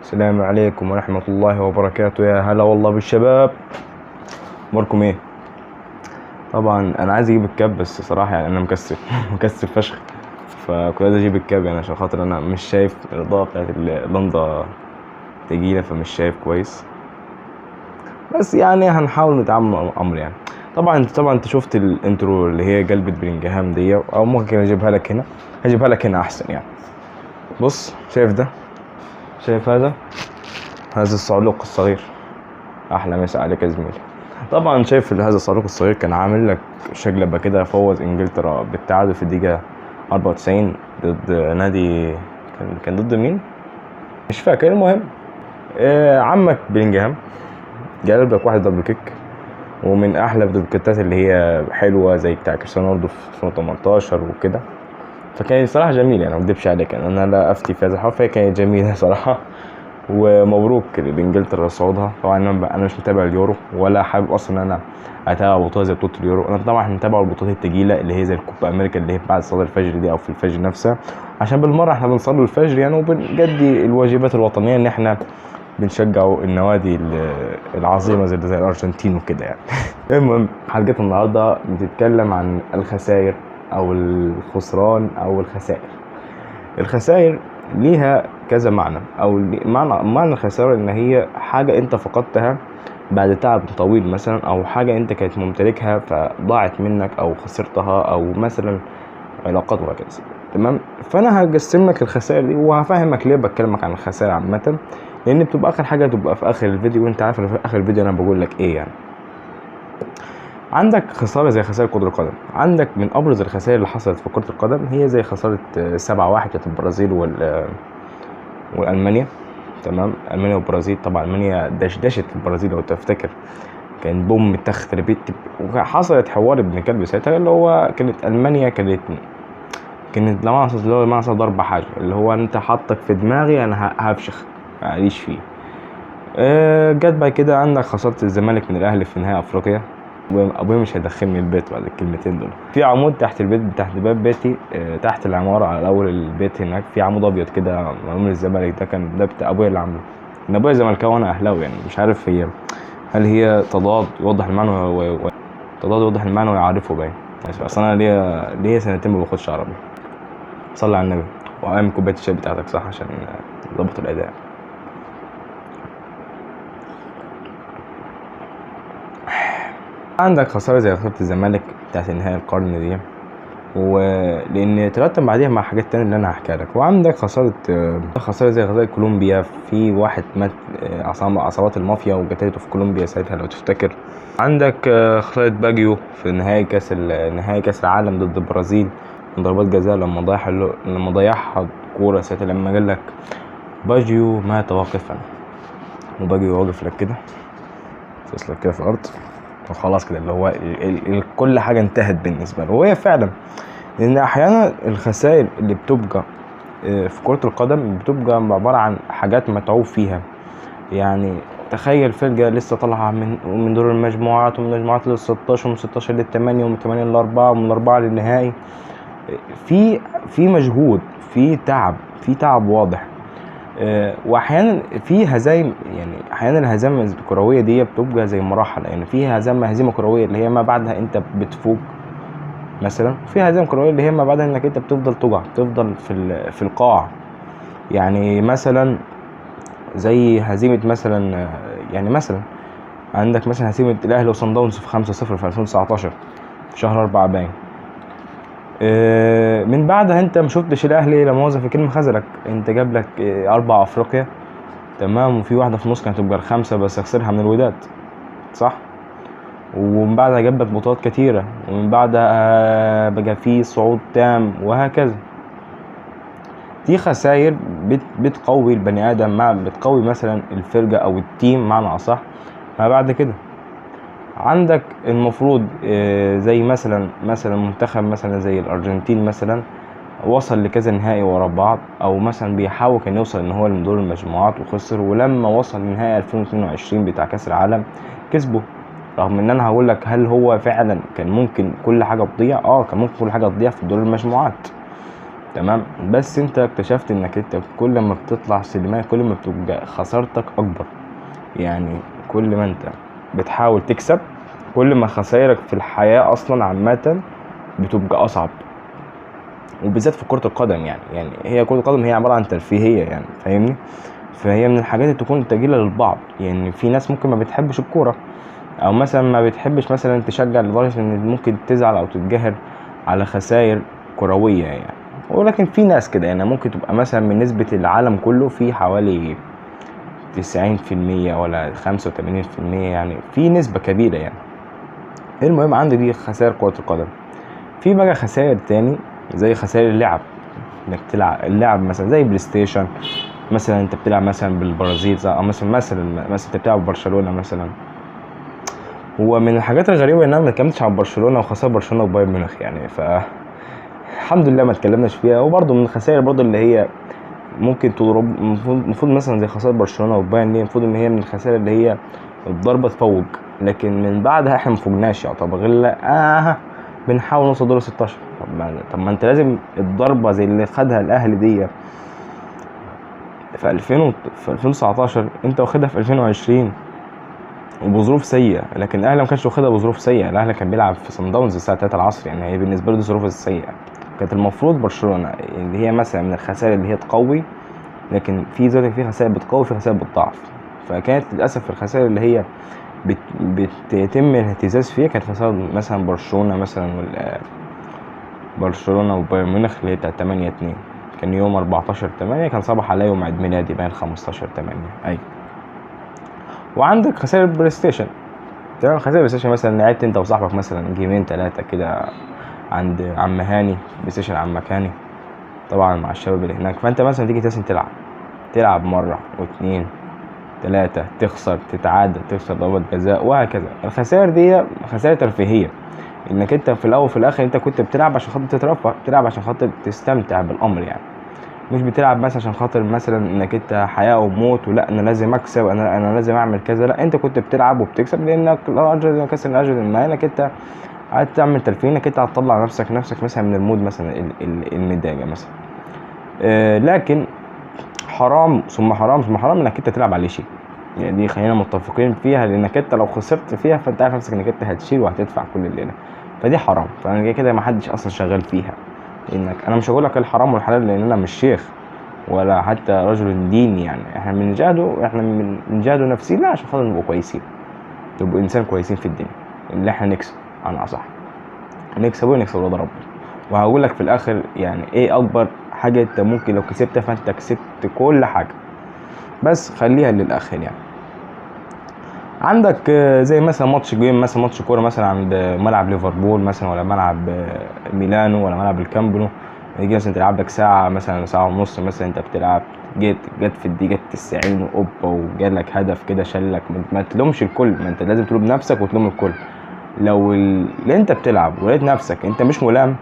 السلام عليكم ورحمة الله وبركاته. يا هلا والله بالشباب، اخباركم ايه؟ طبعا انا عايز اجيب الكاب، بس صراحة يعني انا مكسل مكسل فشخ، فكنت عايز اجيب الكاب يعني عشان خاطر انا مش شايف الاضاءة بتاعت اللمضة تقيلة، فمش شايف كويس، بس يعني هنحاول نتعامل مع الامر يعني. طبعا انت شفت ال intro اللي هي قلبة بلينجهام دي، او ممكن اجيبها لك هنا، هجيبها لك هنا احسن يعني. بص، شايف ده؟ شايف هذا؟ هذا الصعلوق الصغير، احلى مسا عليك يا زميلي. طبعا شايف هذا الصعلوق الصغير كان عامل لك شقلبه كده، فوز انجلترا بالتعادل في الدقيقة 94 ضد نادي كان ضد مين؟ مش فاكر. المهم عمك بلينجهام جاب لك واحد double kick، ومن احلى double kick ات اللي هي حلوة زي بتاع كريستيانو رونالدو في 2018 وكده، فكان صراحة جميل يعني، ما اكدبش عليك يعني، انا لا افتي في هذا الحوار، فهي كانت جميلة صراحة. ومبروك لانجلترا صعودها. طبعا انا مش متابع اليورو، ولا حابب اصلا ان انا اتابع بطوله زي بطوله اليورو. انا طبعا متابع البطولات الثقيلة اللي هي زي الكوبا امريكا اللي هي بعد صلاة الفجر دي او في الفجر نفسها، عشان بالمرة احنا بنصلي الفجر يعني، وبنجدي الواجبات الوطنية ان احنا بنشجعوا النوادي العظيمة زي الارجنتين وكده يعني. المهم حلقتنا النهارده بتتكلم عن الخسائر او الخسران او الخسائر. الخسائر ليها كذا معنى، او معنى الخسارة ان هي حاجة انت فقدتها بعد تعب طويل مثلا، او حاجة انت كانت ممتلكها فضاعت منك او خسرتها، او مثلا علاقات وهكذا. تمام؟ فانا هقسم لك الخسائر دي وهفهمك ليه بتكلمك عن الخسائر عامة، لان بتبقى اخر حاجة تبقى في اخر الفيديو، وانت عارف ان في اخر الفيديو انا بقول لك ايه يعني. عندك خسارة زي خسائر كرة القدم. عندك من أبرز الخسائر اللي حصلت في كرة القدم هي زي خسارة 7-1 بتاعت البرازيل والألمانيا. تمام؟ ألمانيا والبرازيل. طبعا ألمانيا دشدشت البرازيل لو تفتكر، كان بوم تخت ربيت، وحصلت حوار ابن كلب ساعتها، اللي هو كانت ألمانيا كانت لا مؤاخذة، اللي هو لا مؤاخذة ضربة حاجة، اللي هو أنت حاطك في دماغي أنا هفشخ معليش فيه. جت بعد كده عندك خسارة الزمالك من الأهلي في نهائي أفريقيا. أبويا مش هيدخلني البيت بعد الكلمتين دول. في عمود تحت البيت، تحت باب بيتي، تحت العمارة على أول البيت هناك، في عمود أبيض كده معمول الزمالك، ده كان ده بتاع أبويا اللي عامله. إن أبويا زملكاوي وأنا أهلاوي يعني، مش عارف هي هل هي تضاد يوضح المعنى تضاد يوضح المعنى ويعرفه باين. أصل أنا ليا سنتين ما باخدش عربي. صلي على النبي وأعمل كوباية الشاي بتاعتك صح عشان تظبط الأداء. عندك خسارة زي خسارة الزمالك بتاعت نهائي القرن دي، ولأن ترتب بعديها مع حاجات تانية اللي أنا هحكيها لك. وعندك خسارة زي خسارة كولومبيا، في واحد مات، عصابات المافيا وقتلته في كولومبيا ساعتها لو تفتكر. عندك خسارة باجيو في نهائي كاس العالم ضد البرازيل من ضربات جزاء، لما ضيعها كورة ساعتها، لما قال لك باجيو مات واقفا، وباجيو واقف لك كده، لك كده في الأرض وخلاص كده، اللي هو كل حاجة انتهت بالنسبة له. وهي فعلا لأن أحيانا الخسائر اللي بتبقى في كرة القدم بتبقى عبارة عن حاجات متعوب فيها. يعني تخيل فرقة لسه طالعة من دور المجموعات، ومن المجموعات للستاشر، ومن ستاشر للتمانية، ومن تمانية للأربعة، ومن الأربعة للنهائي. في مجهود، في تعب، في تعب واضح. واحيانا في هزايم، يعني احيانا الهزيمة الكروية دي بتبقى زي مراحل، يعني في هزيمة كروية اللي هي ما بعدها انت بتفوق مثلا، في هزيمة كروية اللي هي ما بعدها انك انت بتفضل تقع، بتفضل في القاع. يعني مثلا زي هزيمة مثلا، يعني مثلا عندك مثلا هزيمة الاهلي وصن داونز في 5-0 في 2019 في شهر 4 باين. من بعدها انت ما شفتش الاهلي لا مؤاخذة في كلمة خذلك، انت جاب لك 4 افريقيا، تمام، وفي واحدة في النص كانت تبقى ال5 بس خسرها من الوداد، صح؟ ومن بعدها جاب لك بطولات كتيرة، ومن بعدها بقى في صعود تام وهكذا. دي خسائر بتقوي البني ادم، مع بتقوي مثلا الفرقة او التيم معنى اصح ما بعد كده. عندك المفروض زي مثلا منتخب مثلا زي الارجنتين مثلا وصل لكذا نهائي ورا بعض، او مثلا بيحاول كان يوصل ان هو لدور المجموعات وخسر، ولما وصل لنهائي 2022 بتاع كاس العالم كسبه. رغم ان انا هقول لك هل هو فعلا كان ممكن كل حاجة تضيع؟ كان ممكن كل حاجة تضيع في دور المجموعات، تمام؟ بس انت اكتشفت انك انت كل ما بتطلع سلمية كل ما بتبقى خسارتك اكبر. يعني كل ما انت بتحاول تكسب كل ما خسائرك في الحياة اصلا عامة بتبقى اصعب، وبالذات في كرة القدم. يعني هي كرة القدم هي عبارة عن ترفيهية يعني، فاهمني؟ فهي من الحاجات اللي تكون تجيلة للبعض. يعني في ناس ممكن ما بتحبش الكورة، او مثلا ما بتحبش مثلا تشجع لدرجة ان ممكن تزعل او تتجاهل على خسائر كروية يعني. ولكن في ناس كده يعني ممكن تبقى مثلا من نسبة العالم كله في حوالي 90% ولا 85%، يعني في نسبة كبيرة يعني. المهم عندي دي خسائر كرة القدم. في بقى خسائر تاني زي خسائر اللعب، انك تلعب اللعب مثلا زي بلاي ستيشن مثلا، انت بتلعب مثلا بالبرازيل، او مثلا انت بتلعب برشلونة مثلا. هو من الحاجات الغريبة ان انا ما اتكلمتش عن برشلونة وخسائر برشلونة وبايرن ميونخ يعني، ف الحمد لله ما اتكلمناش فيها. وبرضه من الخسائر برضه اللي هي ممكن تضرب، المفروض مثلا زي خسائر برشلونة وبايرن دي، المفروض ان هي من الخسائر اللي هي الضربة تفوق، لكن من بعدها احنا ما فوقناش يعتبر، غير بنحاول نوصل دور 16. طب ما انت لازم الضربة زي اللي خدها الاهلي دي في 2019 انت واخدها في 2020 وبظروف سيئه، لكن الاهلي ما كانش واخدها بظروف سيئه. الاهلي كان بيلعب في صن داونز الساعة 3 العصر، يعني هي بالنسبة له دي ظروف سيئه. كانت المفروض برشلونة اللي هي مثلا من الخسائر اللي هي تقوي، لكن في ذلك في خسائر بتقوي في خسائر بتضعف. فكانت للاسف الخسائر اللي هي بتتم الاهتزاز فيها كانت خسائر مثلا برشلونة مثلا برشلونة وبايرن ميونخ اللي هي بتاعت 8-2، كان يوم 14/8، كان صباح عليا يوم عيد ميلادي باين 15/8. ايوه. وعندك خسائر البلاي ستيشن، تمام؟ خسائر البلاي ستيشن مثلا لعبت انت وصاحبك مثلا جيمين 3 كده عند عم هاني، بلاي ستيشن عم هاني طبعا مع الشباب اللي هناك. فانت مثلا تيجي تسن تلعب مرة واثنين 3، تخسر، تتعادل، تخسر ضربات جزاء، وهكذا. الخسائر دي خسائر ترفيهية، انك انت في الاول وفي الاخر انت كنت بتلعب عشان خاطر تترفه، بتلعب عشان خاطر تستمتع بالامر يعني، مش بتلعب مثلا عشان خاطر مثلا انك انت حياة او موت، ولا انا لازم اكسب، انا لازم اعمل كذا. لا، انت كنت بتلعب وبتكسب لانك لا اجر كسر اجر، ما انك انت عايز تعمل ترفيه، انك انت هتطلع نفسك مثلا من ال mood مثلا المتضايق مثلا. لكن حرام ثم حرام ثم حرام انك انت تلعب عليه شيء، يعني دي خلينا متفقين فيها، لانك انت لو خسرت فيها فانت عارف نفسك انك انت هتشيل وهتدفع كل الليلة، فدي حرام. فانا كده كده ما حدش اصلا شغال فيها. انك انا مش هقول لك الحرام والحلال لان انا مش شيخ ولا حتى رجل ديني، يعني احنا بنجاهده نفسينا عشان خاطر نبقى كويسين، نبقى انسان كويسين في الدنيا، اللي احنا نكسب انا اصح نكسب ونكسب رضا ربنا. وهقول لك في الاخر يعني ايه اكبر حاجة انت ممكن لو كسبتها فانت كسبت كل حاجة، بس خليها للاخر يعني. عندك زي مثلا ماتش game، مثلا ماتش كورة مثلا عند ملعب ليفربول مثلا، ولا ملعب ميلانو، ولا ملعب الكامبنو، يجي مثلا تلعب لك ساعة مثلا ساعة ونص مثلا، انت بتلعب جت في الدقيقة 90 اوبا وجالك هدف كده شلك. ما تلومش الكل، ما انت لازم تلوم نفسك وتلوم الكل. لو اللي انت بتلعب ولقيت نفسك انت مش ملام،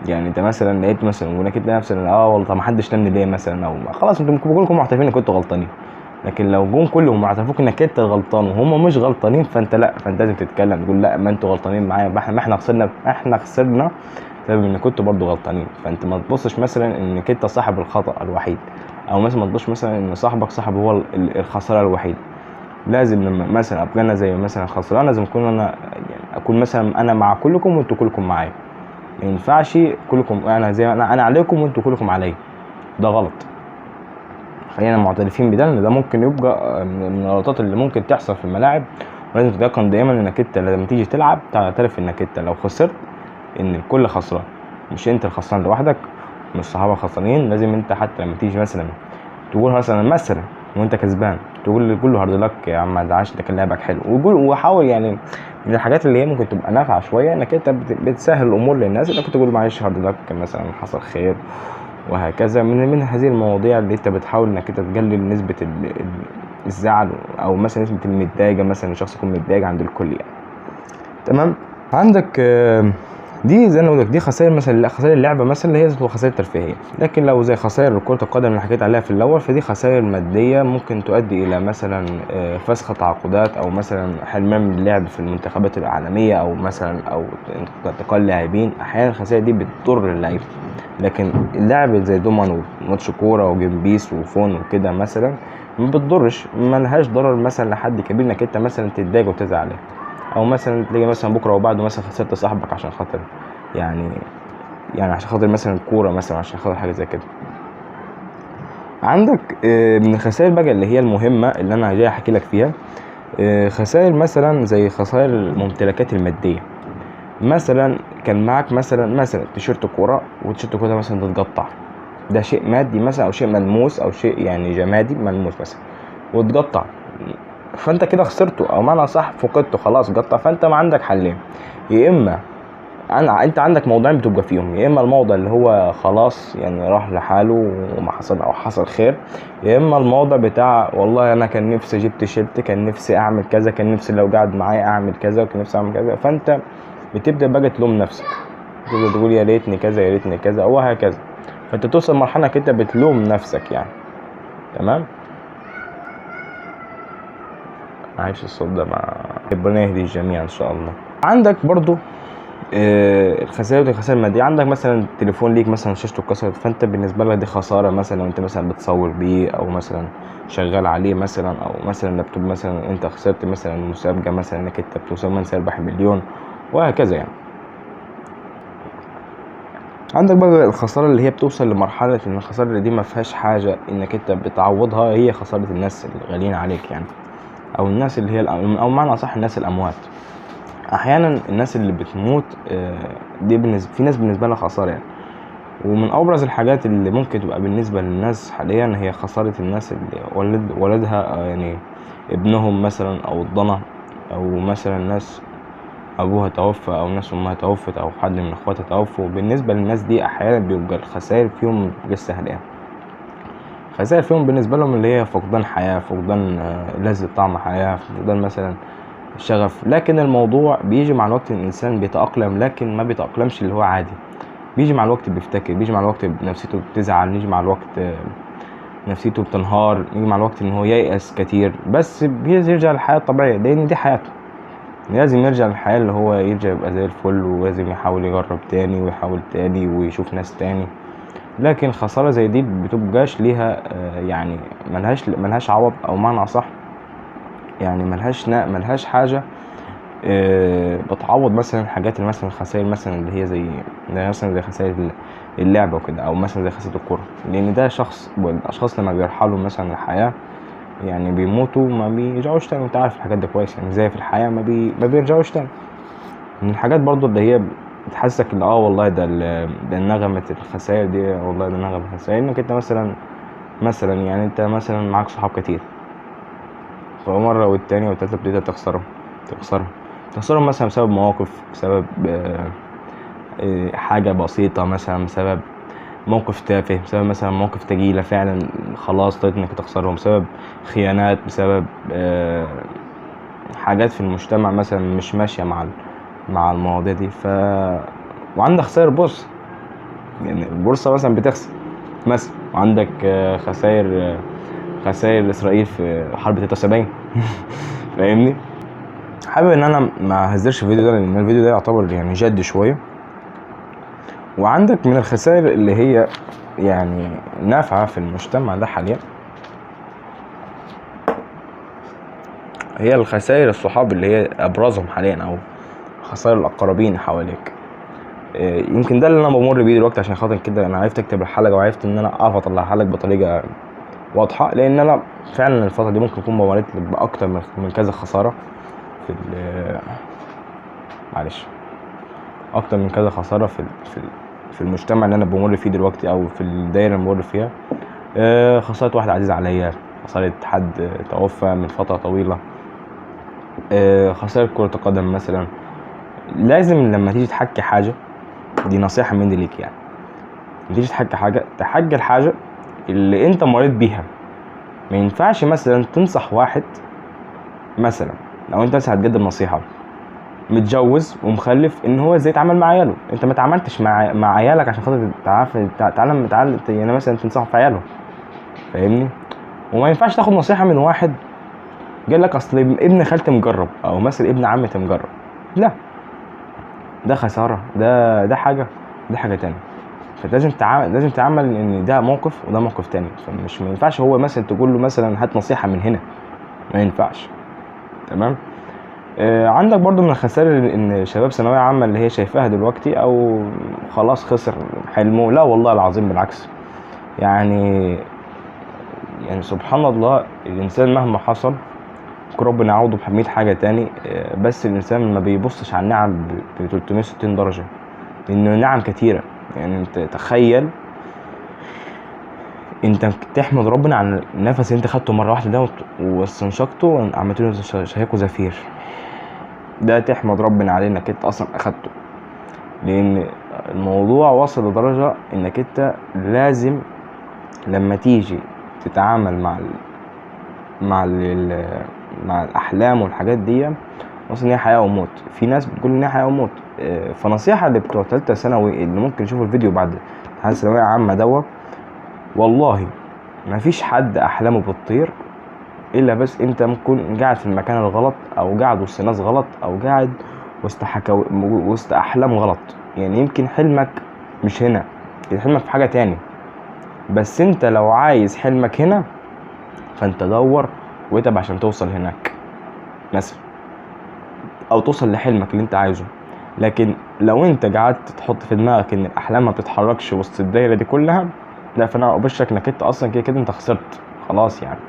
يعني انت مثلا لقيت مثلا ولقيت نفسك والله طب ما حدش لامني ليه مثلا، او خلاص انتم كلكم معترفين انكم كنتوا غلطانين، لكن لو جم كلهم اعترفوك انك انت غلطان وهم مش غلطانين فانت لا، فانت لازم تتكلم تقول لا ما انتوا غلطانين معايا، ما احنا خسرنا، احنا خسرنا بسبب ان كنتوا برضو غلطانين. فانت ما تبصش مثلا انك انت صاحب الخطأ الوحيد، او مثلا ما تبصش مثلا ان صاحبك صاحب هو الخسارة الوحيدة. لازم لما مثلا ابقى انا زي مثلا خسران لازم اكون انا، يعني اكون مثلا انا مع كلكم وانتوا كلكم معايا، ما ينفعش كلكم انا زي ما انا عليكم وانتوا كلكم عليا، ده غلط. خلينا معترفين بده، ان ده ممكن يبقى من الغلطات اللي ممكن تحصل في الملاعب. ولازم تتيقن دايما انك انت لما تيجي تلعب تعترف انك انت لو خسرت ان الكل خسران، مش انت الخسران لوحدك، مش صحابك خسرانين. لازم انت حتى لما تيجي مثلا تقول مثلا وانت كسبان تقول كله hard luck يا عم، ما تزعلش ده كان لعبك حلو، وقول وحاول. يعني من الحاجات اللي هي ممكن تبقى نافعة شوية انك انت بتسهل الامور للناس، انك تقول معلش hard luck مثلا حصل خير وهكذا. من هذه المواضيع اللي انت بتحاول انك انت تقلل نسبه الزعل، او مثلا نسبه المتضايقه، مثلا الشخص يكون متضايق عند الكل يعني. تمام. عندك دي زي ما بقول لك دي خسائر مثلا، خسائر اللعبة مثلا اللي هي بتبقى خسائر ترفيهية. لكن لو زي خسائر كره القدم اللي حكيت عليها في الاول، فدي خسائر مادية ممكن تؤدي الى مثلا فسخ تعاقدات، او مثلا حرمان من اللعب في المنتخبات العالمية، او مثلا او انتقال لاعبين. احيانا الخسائر دي بتضر اللعيب. لكن اللعب زي دومن وماتش كورة و game PES و phone وكده مثلا ما بتضرش، ما لهاش ضرر مثلا لحد كبير انك انت مثلا تتضايق وتزعل عليه، او مثلا تلاقي مثلا بكره وبعده مثلا خسرت صاحبك عشان خاطر يعني عشان خاطر مثلا الكورة مثلا، عشان خاطر حاجة زي كده. عندك من الخسائر بقى اللي هي المهمة اللي انا جاي احكي لك فيها، خسائر مثلا زي خسائر الممتلكات المادية. مثلا كان معاك مثلا تيشيرت كورة، وتيشيرت كورة مثلا تتقطع، ده شيء مادي مثلا او شيء ملموس او شيء يعني جمادي ملموس مثلا، وتقطع، فانت كده خسرته، او معنى صح فقدته، خلاص قطع. فانت ما عندك حلين، يا اما انت عندك موضوعين بتبقى فيهم، يا اما الموضوع اللي هو خلاص يعني راح لحاله وما حصل او حصل خير، يا اما الموضوع بتاع والله انا كان نفسي اجيب تيشيرت، كان نفسي اعمل كذا، كان نفسي لو قعد معايا اعمل كذا، وكان نفسي اعمل كذا. فانت بتبدا بقى تلوم نفسك، تبدا تقول يا ريتني كذا يا ريتني كذا وهكذا. فانت توصل مرحلة كده بتلوم نفسك يعني. تمام، عايش الصوت ده مع ربنا يهدي الجميع ان شاء الله. عندك برضو الخسائر والخسائر المادية. عندك مثلا تليفون ليك مثلا شاشته اتكسرت، فانت بالنسبة لك دي خسارة مثلا لو انت مثلا بتصور بيه او مثلا شغال عليه مثلا، او مثلا لابتوب مثلا انت خسرت مثلا مسابقة مثلا انك انت بتوصل من سيربح مليون وهكذا يعني. عندك بقى الخسارة اللي هي بتوصل لمرحلة ان الخسارة دي ما فيهاش حاجة انك انت بتعوضها، هي خسارة الناس الغاليين عليك يعني، او الناس اللي هي او معنى صح الناس الاموات. احيانا الناس اللي بتموت دي بالنسبة في ناس بالنسبة لها خسارة يعني. ومن ابرز الحاجات اللي ممكن تبقى بالنسبة للناس حاليا هي خسارة الناس اللي ولدها يعني ابنهم مثلا او الضنا، او مثلا ناس ابوها توفى او ناس امها توفت او حد من اخواتها توفوا. بالنسبة للناس دي احيانا بيبقى الخسائر فيهم مش سهلة يعني. خسائر فيهم بالنسبة لهم اللي هي فقدان حياة، فقدان لذة طعم حياة، فقدان مثلا شغف. لكن الموضوع بيجي مع الوقت، الانسان بيتاقلم، لكن ما بيتاقلمش اللي هو عادي. بيجي مع الوقت بيفتكر، بيجي مع الوقت نفسيته بتزعل، بيجي مع الوقت نفسيته بتنهار، بيجي مع الوقت ان هو ييأس كتير، بس بيرجع للحياة الطبيعية لان دي حياته. لازم يرجع للحياة اللي هو يرجع يبقى زي الفل، ولازم يحاول يجرب تاني ويحاول تاني ويشوف ناس تاني. لكن خسارة زي دي بتبقاش ليها يعني ملهاش عوض، او معنى صح يعني ملهاش حاجة بتعوض مثلا حاجات اللي مثلا خسائر مثلا اللي هي زي مثلا زي خسائر اللعبة وكده، او مثلا زي خسائر الكورة. لان ده شخص، والاشخاص لما بيرحلوا مثلا الحياة يعني بيموتوا ما بيرجعوش تاني، وانت عارف الحاجات دي كويس يعني، زي في الحياة ما بيرجعوش تاني. من الحاجات برضو اللي هي بتحسسك ان والله ده نغمة الخسائر دي، والله ده نغمة الخسائر، انك انت مثلا يعني انت مثلا معاك صحاب كتير، فمرة والتانية والتالتة ابتديت تخسرهم مثلا بسبب مواقف، بسبب حاجة بسيطة مثلا، بسبب موقف تافه، بسبب مثلا موقف تجيلة فعلا خلاص اضطريت انك تخسرهم، بسبب خيانات، بسبب حاجات في المجتمع مثلا مش ماشية مع المواضيع دي. وعندك خسائر بورصة، يعني البورصة مثلا بتخسر مثلا، وعندك خسائر اسرائيل في حرب 73 فاهمني؟ حابب ان انا ما اهزرش الفيديو ده لان الفيديو ده يعتبر يعني جد شوية. وعندك من الخسائر اللي هي يعني نافعة في المجتمع ده حاليا هي الخسائر الصحاب اللي هي ابرزهم حاليا، او خسائر الاقربين حواليك. يمكن ده اللي انا بمر بيه دلوقتي، عشان خاطر كده انا عرفت اكتب الحلقة وعرفت ان انا اعرف اطلعها لك بطريقة واضحة، لان انا فعلا الفترة دي ممكن اكون مريت باكتر من كذا خسارة في معلش اكتر من كذا خسارة في المجتمع اللي انا بمر فيه دلوقتي، او في الدايرة اللي بمر فيها. خسارة واحد عزيز عليا، خسارة حد توفى من فترة طويلة، خسارة كره القدم مثلا. لازم لما تيجي تحكي حاجة، دي نصيحة مني ليك يعني، لما تيجي تحكي حاجة تحكي الحاجة اللي انت مريت بيها. ما ينفعش مثلا تنصح واحد مثلا، لو انت مثلا هتقدم نصيحة متجوز ومخلف ان هو ازاي يتعامل مع عياله. انت ما تعاملتش مع عيالك عشان خاطر تعرف تعلم يعني مثلا تنصحه في عياله، فاهمني؟ وما ينفعش تاخد نصيحة من واحد قال لك اصل ابن خالتي مجرب او مثلا ابن عمتي مجرب. لا، ده خسارة، ده حاجة، ده حاجة تانية. فلازم لازم تعامل ان ده موقف وده موقف تاني. فمش ما ينفعش هو مثلا تقول له مثلا هات نصيحة من هنا، ما ينفعش. تمام. عندك برضو من الخسائر ان شباب ثانوية عامة اللي هي شايفاها دلوقتي او خلاص خسر حلمه. لا والله العظيم بالعكس، يعني سبحان الله، الانسان مهما حصل ربنا يعوضه ب100 حاجة تاني، بس الانسان ما بيبصش على النعم ب 360 درجه، لانه نعم كتيرة. يعني انت تخيل انت تحمد ربنا على النفس اللي انت خدته مرة واحدة ده واستنشقته وعملت له شهيق وزفير، ده تحمد ربنا عليه انك انت اصلا اخدته. لان الموضوع وصل لدرجة انك انت لازم لما تيجي تتعامل مع ال مع ال مع الاحلام والحاجات دي، وصل ان هي حياة وموت. في ناس بتقول ان هي حياة وموت. فنصيحه اللي بتوع ثالثة ثانوي اللي ممكن يشوفوا الفيديو بعد امتحان ثانوية عامة دوت، والله مفيش حد احلامه بتطير الا بس انت ممكن قاعد في المكان الغلط، او قاعد وسط ناس غلط، او قاعد وسط وسط احلام غلط. يعني يمكن حلمك مش هنا، حلمك في حاجة تاني، بس انت لو عايز حلمك هنا فانت دور واتعب عشان توصل هناك مثلا، او توصل لحلمك اللي انت عايزه. لكن لو انت قعدت تحط في دماغك ان الاحلام ما بتتحركش وسط الدايرة دي كلها، لا، فانا ابشرك انك انت اصلا كده كده انت خسرت خلاص. يعني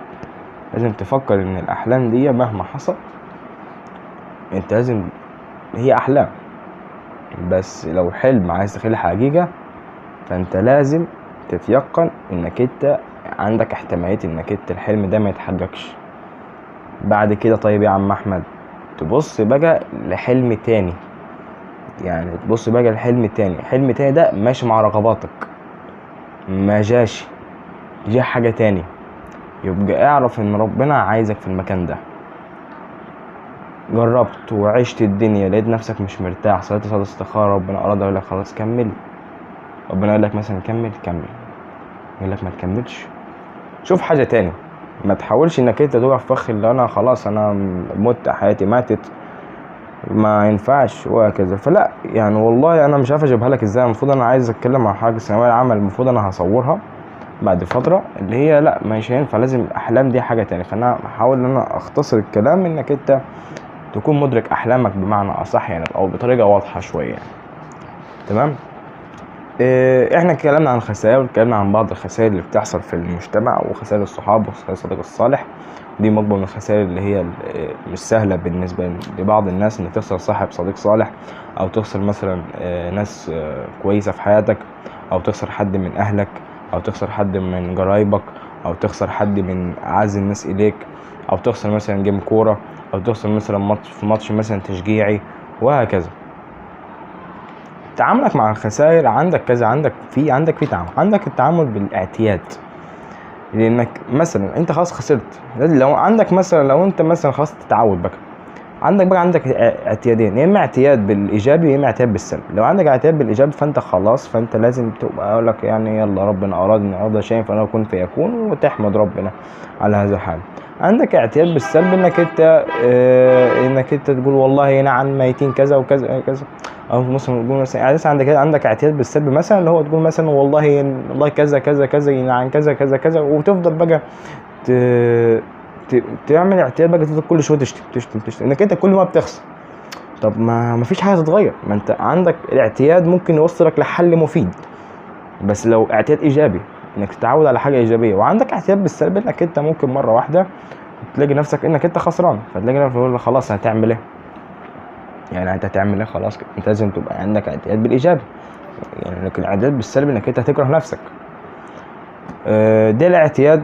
لازم تفكر ان الاحلام دي مهما حصل انت لازم، هي احلام، بس لو حلم عايز تخليه حقيقة فانت لازم تتيقن انك انت عندك احتمالية انك انت الحلم ده ما يتحققش بعد كده. طيب يا عم احمد، تبص بقى لحلم تاني، يعني تبص بقى لحلم تاني، حلم تاني ده ماشي مع رغباتك، ما جاش، جه حاجة تاني، يبقى اعرف ان ربنا عايزك في المكان ده. جربت وعشت الدنيا، لقيت نفسك مش مرتاح، صليت صلاة استخارة، ربنا اراد يقول لك خلاص كمل، ربنا يقول لك مثلا كمل كمل، يقول لك ما تكملش، شوف حاجة تاني. ما تحاولش انك انت تقع في فخ اللي انا خلاص انا مت، حياتي ماتت، ما ينفعش وهكذا. فلا يعني والله انا مش عارف اجيبها لك ازاي. المفروض انا عايز اتكلم عن حاجة الثانوية العامة، المفروض انا هصورها بعد فترة، اللي هي لا مش هينفع، لازم الاحلام دي حاجة تانية. فانا هحاول ان انا اختصر الكلام انك انت تكون مدرك احلامك بمعنى اصح، يعني او بطريقة واضحة شوية يعني. تمام. احنا اتكلمنا عن الخسائر، واتكلمنا عن بعض الخسائر اللي بتحصل في المجتمع، وخسائر الصحاب وخسائر الصديق الصالح. دي مجموعة من الخسائر اللي هي مش سهلة بالنسبة لبعض الناس، ان تخسر صاحب صديق صالح، او تخسر مثلا ناس كويسة في حياتك، او تخسر حد من اهلك، او تخسر حد من قرايبك، او تخسر حد من اعز الناس اليك، او تخسر مثلا جيم كورة، او تخسر مثلا ماتش في ماتش مثلا تشجيعي وهكذا. تعاملك مع الخسائر عندك كذا، عندك في تعامل، عندك التعامل بالاعتياد. لانك مثلا انت خلاص خسرت، لو عندك مثلا لو انت مثلا خلاص تتعود بقى، عندك بقى عندك اعتيادين، يا اما اعتياد بالايجابي يا اما اعتياد بالسلبي. لو عندك اعتياد بالايجابي فانت خلاص، فانت لازم تبقى اقول لك يعني يلا ربنا اراد ان اراد شيئا فانا اكون فيكون، وتحمد ربنا على هذا الحال. عندك اعتياد بالسلب انك انت انك انت تقول والله نعم ميتين كذا وكذا كذا، او مثلا تقول مثلا يعني عندك اعتياد بالسلب مثلا اللي هو تقول مثلا والله والله كذا كذا كذا عن كذا كذا كذا، وتفضل بقى تعمل اعتياد بقى، تفضل كل شوية تشتم تشتم تشتم انك انت كل ما بتخسر. طب ما فيش حاجة تتغير، ما انت عندك الاعتياد ممكن يوصلك لحل مفيد، بس لو اعتياد ايجابي انك تتعود على حاجة ايجابية. وعندك اعتياد بالسلب انك انت ممكن مرة واحدة تلاقي نفسك انك انت خسران، فتلاقي نفسك تقول خلاص هتعمل ايه، يعني انت هتعمل ايه، خلاص انت لازم تبقى عندك اعتياد بالايجابي. يعني لكن الاعتياد بالسلب انك انت هتكره نفسك. ده الاعتياد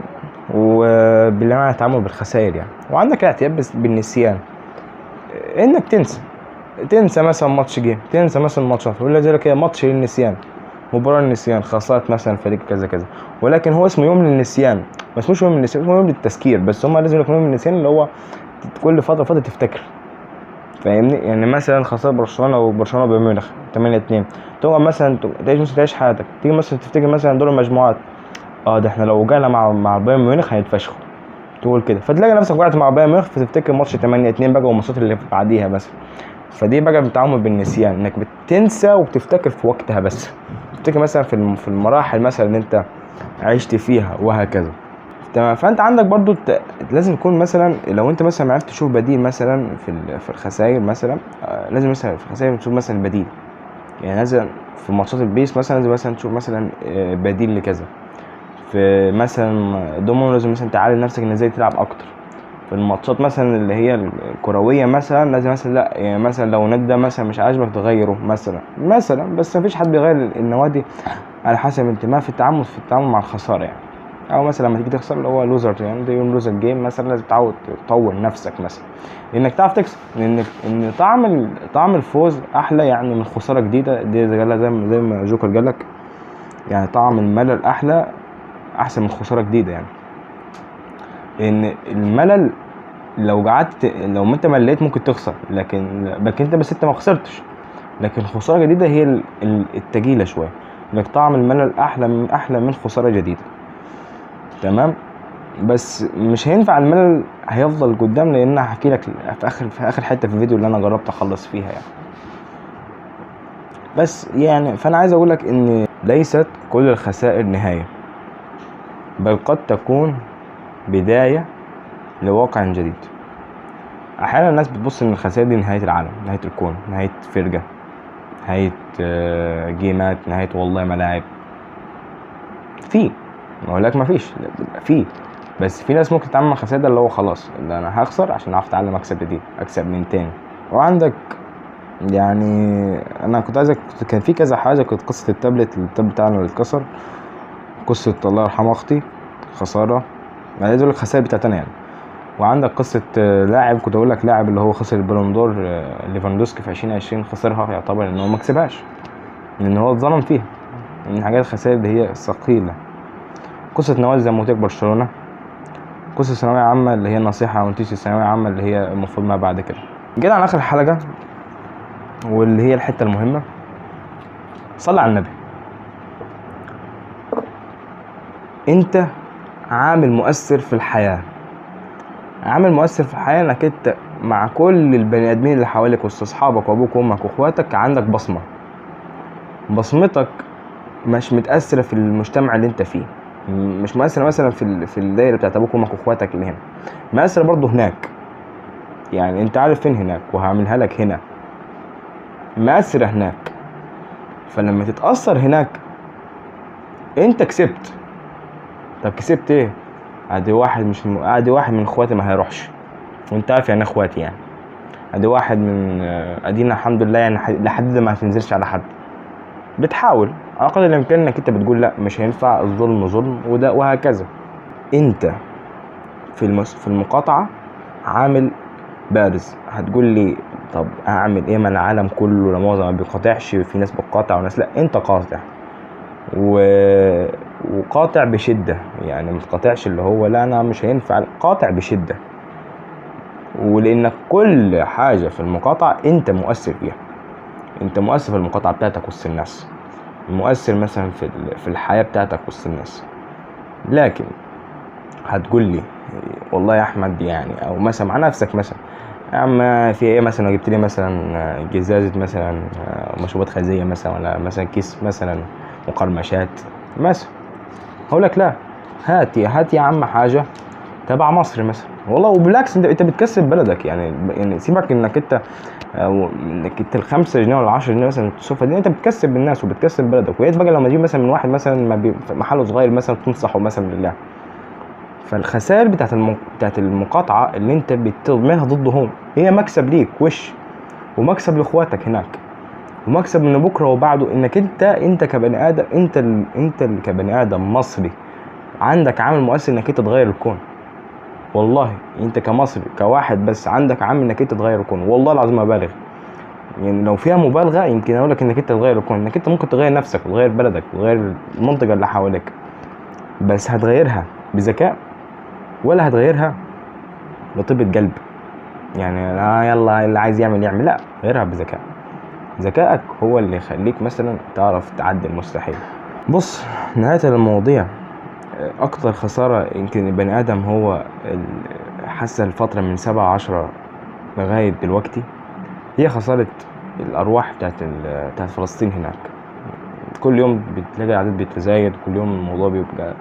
وبالمعنى التعامل بالخسائر يعني. وعندك الاعتياد بالنسيان، انك تنسى مثلا ماتش جه، تنسى مثلا ماتشات، ولا ذلك هي ماتش للنسيان، مباراة للنسيان، خسارة مثلا فريق كذا كذا، ولكن هو اسمه يوم للنسيان، ما اسموش يوم للنسيان، اسمه يوم للتذكير، بس هما لازم يكون يوم للنسيان اللي هو كل فترة فترة تفتكر. فاهمني؟ يعني مثلا خسارة برشلونة وبرشلونة بايرن ميونخ 8-2، تقعد مثلا تعيش مثلا، تعيش حياتك، تيجي مثلا تفتكر مثلا دور المجموعات، ده احنا لو جانا مع بايرن ميونخ هيتفشخوا، تقول كده، فتلاقي نفسك وقعت مع بايرن ميونخ، فتفتكر ماتش 8-2 بقى والماتشات اللي بعديها مثلا. فدي بقى بتعامل بالنسيان، انك بتنسى وبتفتكر في وقتها بس، تفتكر مثلا في المراحل مثلا اللي انت عشت فيها وهكذا. تمام. فانت عندك برضو لازم يكون مثلا لو انت مثلا عرفت تشوف بديل مثلا في الخسائر مثلا، لازم مثلا في الخسائر تشوف مثلا بديل، يعني لازم في ماتشات البيس مثلا لازم مثلا تشوف مثلا، بديل لكذا. في مثلا دومينو لازم مثلا تعلم نفسك ان ازاي تلعب اكتر. في الماتشات مثلا اللي هي الكروية مثلا لازم مثلا لا، يعني مثلا لو النادي ده مثلا مش عاجبك تغيره مثلا، بس مفيش حد بيغير النوادي على حسب انتماء في التعامل مع الخسارة يعني. او مثلا لما تيجي تخسر اللي هو loser، يعني ده يوم loser game مثلا، لازم تعود تطور نفسك مثلا انك تعرف تكسب، لان ان طعم الفوز احلى يعني من خسارة جديدة. دي زي ما جوكر قالك، يعني طعم الملل احسن من خسارة جديدة يعني. لان الملل لو قعدت، لو انت مليت ممكن تخسر، لكن انت بس انت ما خسرتش، لكن خسارة جديدة هي التجيله شوية، انك طعم الملل احلى من خسارة جديدة. تمام. بس مش هينفع الملل هيفضل قدام، لان هحكي لك في اخر حتة في الفيديو اللي انا جربت اخلص فيها يعني. بس يعني فانا عايز اقول لك ان ليست كل الخسائر نهاية، بل قد تكون بداية لواقع جديد. احيانا الناس بتبص ان الخسائر دي نهاية العالم، نهاية الكون، نهاية فرقه، نهاية جيمات، نهاية والله ملاعب. في ما اقول لك ما فيش، في، بس في ناس ممكن تتعامل مع الخسائر ده اللي هو خلاص ده انا هخسر عشان اعرف اتعلم اكسب جديد، اكسب من تاني. وعندك يعني انا كنت عايزك، كان في كذا حاجة، كانت قصة التابلت بتاعنا اللي اتكسر، قصة الله يرحمه اختي، خسارة، انا عايز اقول لك خسائر بتاعتنا يعني. وعندك قصة لاعب، كنت اقول لك لاعب اللي هو خسر البالون دور، ليفاندوسكي في 2020 خسرها، يعتبر ان هو ما كسبهاش لان هو اتظلم فيها. من حاجات الخسائر اللي هي ثقيلة. قصة نوال زي ما قلت لك برشلونة، قصة ثانوية عامة اللي هي النصيحة ونتيجة الثانوية عامة اللي هي المفروض ما بعد كده. جينا على آخر حلقة واللي هي الحتة المهمة. صلي على النبي. انت عامل مؤثر في الحياة، عامل مؤثر في الحياة انك انت مع كل البني ادمين اللي حواليك وسط اصحابك وابوك وامك واخواتك عندك بصمة. بصمتك مش متأثرة في المجتمع اللي انت فيه، مش مؤثرة مثلا في الدايرة بتاعت ابوك وامك واخواتك اللي هنا، مؤثرة برضه هناك. يعني انت عارف فين هناك وهعملها لك هنا، مؤثرة هناك. فلما تتأثر هناك انت كسبت. طب كسبت ايه؟ ادي واحد مش ادي واحد من اخواتي ما هيروحش، وانت عارف يعني اخواتي يعني، ادي واحد من ادينا الحمد لله يعني لحد ما هتنزلش على حد. بتحاول على قدر الامكان انك انت بتقول لا مش هينفع، الظلم ظلم وده وهكذا. انت في المقاطعة عامل بارز. هتقول لي طب اعمل ايه، ما العالم كله لا مؤاخذة ما بيقاطعش، في ناس بتقاطع وناس لا. انت قاطع وقاطع بشدة، يعني ما تقاطعش اللي هو لا انا مش هينفع، قاطع بشدة. ولان كل حاجة في المقاطعة انت مؤثر فيها، انت مؤثر في المقاطعة بتاعتك وسط الناس، مؤثر مثلا في الحياة بتاعتك وسط الناس. لكن هتقول لي والله يا احمد يعني، او مثلا مع نفسك مثلا يا عم في ايه مثلا لو جبت لي مثلا جزازة مثلا مشروبات غازية مثلا، ولا مثلا كيس مثلا مقرمشات مثلا، هقول لك لا، هات يا عم حاجة تبع مصر مثلا. والله وبالعكس انت بتكسب بلدك يعني. يعني سيبك انك انت او انك انت ال5 جنيه ولا 10 جنيه مثلا تصرفها دي، انت بتكسب الناس وبتكسب بلدك. ويا ريت بقى لما تجيب مثلا من واحد مثلا ما محله صغير مثلا تنصحه مثلا بالله. فالخسائر بتاعت المقاطعة اللي انت بتضمنها ضدهم هي مكسب ليك وش، ومكسب لاخواتك هناك، ومكسب من بكره وبعده، انك انت كبني ادم، انت كبني ادم مصري عندك عامل مؤثر انك انت تغير الكون. والله انت كمصري كواحد بس عندك عامل انك انت تغير الكون، والله العظيم ما بالغ. يعني لو فيها مبالغه يمكن اقول لك انك انت تغير الكون، انك انت ممكن تغير نفسك وتغير بلدك وتغير المنطقة اللي حواليك، بس هتغيرها بذكاء ولا هتغيرها بطيبه قلب؟ يعني لا يلا اللي عايز يعمل يعمل، لا، غيرها بذكاء. ذكائك هو اللي يخليك مثلا تعرف تعدي المستحيل. بص، نهاية المواضيع، اكتر خسارة يمكن البني ادم هو حاسة الفترة من 7/10 لغاية دلوقتي هي خسارة الارواح بتاعت فلسطين هناك. كل يوم بتلاقي العدد بيتزايد، كل يوم الموضوع بيبقى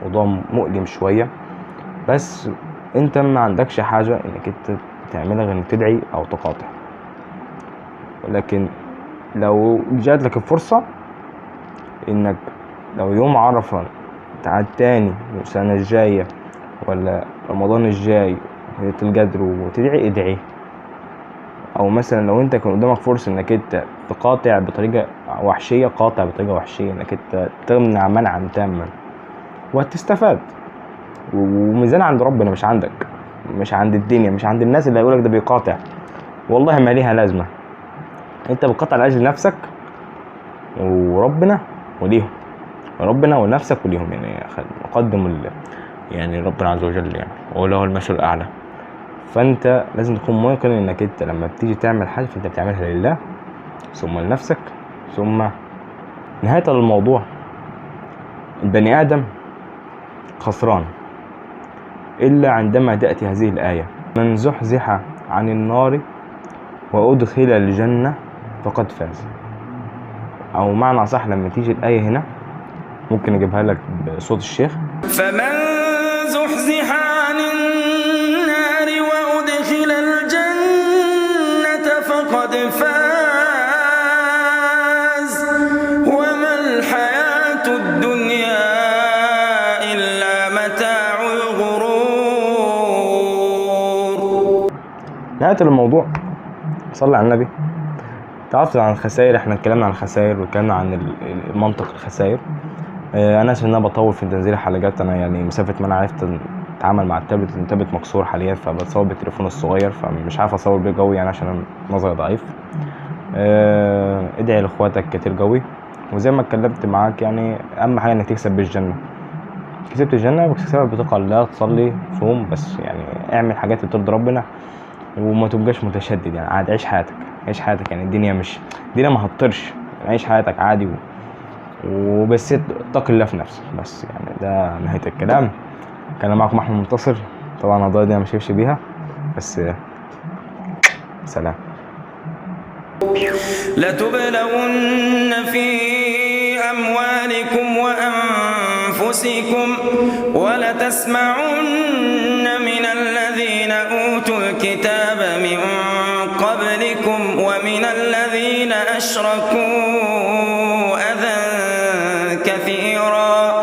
موضوع مؤلم شوية، بس انت ما عندكش حاجة انك انت تعملها غير انك تدعي او تقاطع. ولكن لو جات لك الفرصة انك لو يوم عرفة تعاد تاني السنة الجاية ولا رمضان الجاي ليلة القدر وتدعي، ادعي. او مثلا لو انت كان قدامك فرصة انك انت تقاطع بطريقة وحشية، قاطع بطريقة وحشية، انك انت تمنع منعا تاما وهتستفاد، وميزان عند ربنا، مش عندك، مش عند الدنيا، مش عند الناس اللي هيقولك ده بيقاطع. والله ما ليها لازمة، انت بتقاطع لاجل نفسك وربنا وليهم، ربنا ونفسك وليهم، يعني قدم يعني ربنا عز وجل، يعني هو له المثل الاعلى. فانت لازم تكون موقن انك انت لما بتيجي تعمل حاجة فانت بتعملها لله ثم لنفسك ثم نهاية الموضوع. البني ادم خسران الا عندما تاتي هذه الايه: من زحزح عن النار وادخل الجنة فقد فاز. او معنى صح لما تيجي الايه هنا ممكن اجيبها لك بصوت الشيخ: فمن زحزح عن النار وادخل الجنة فقد فاز، وما الحياة الدنيا إلا متاع الغرور. نهاية الموضوع، صلي على النبي. تعرفت عن الخسائر، احنا اتكلمنا عن الخسائر واتكلمنا عن منطق الخسائر. انا اسف ان انا بطول في تنزيل الحلقات، انا يعني مسافة ما انا عرفت اتعامل مع التابلت، التابلت مكسور حاليا فبتصور بالتليفون الصغير، فمش عارف اصور بيه قوي يعني عشان نظري ضعيف. ادعي لاخواتك كتير قوي، وزي ما اتكلمت معاك يعني اهم حاجة انك تكسب بالجنة. كسبت الجنة بتكسبها بتقوى الله، تصلي، تصوم، بس يعني اعمل حاجات اللي ترضي ربنا وما تبقاش متشدد، يعني عادي عيش حياتك، عيش حياتك، يعني الدنيا مش الدنيا ما هتطرش، يعني عيش حياتك عادي وبس اتق الله في نفسك بس. يعني ده نهاية الكلام. كان معكم احمد منتصر، طبعا القضايا دي انا مش همشي بيها، بس سلام. لتبلون في أموالكم وأنفسكم ولتسمعن من الذين أوتوا الكتاب من قبلكم ومن الذين أشركوا أذى كثيرا،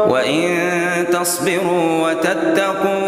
وإن تصبروا وتتقوا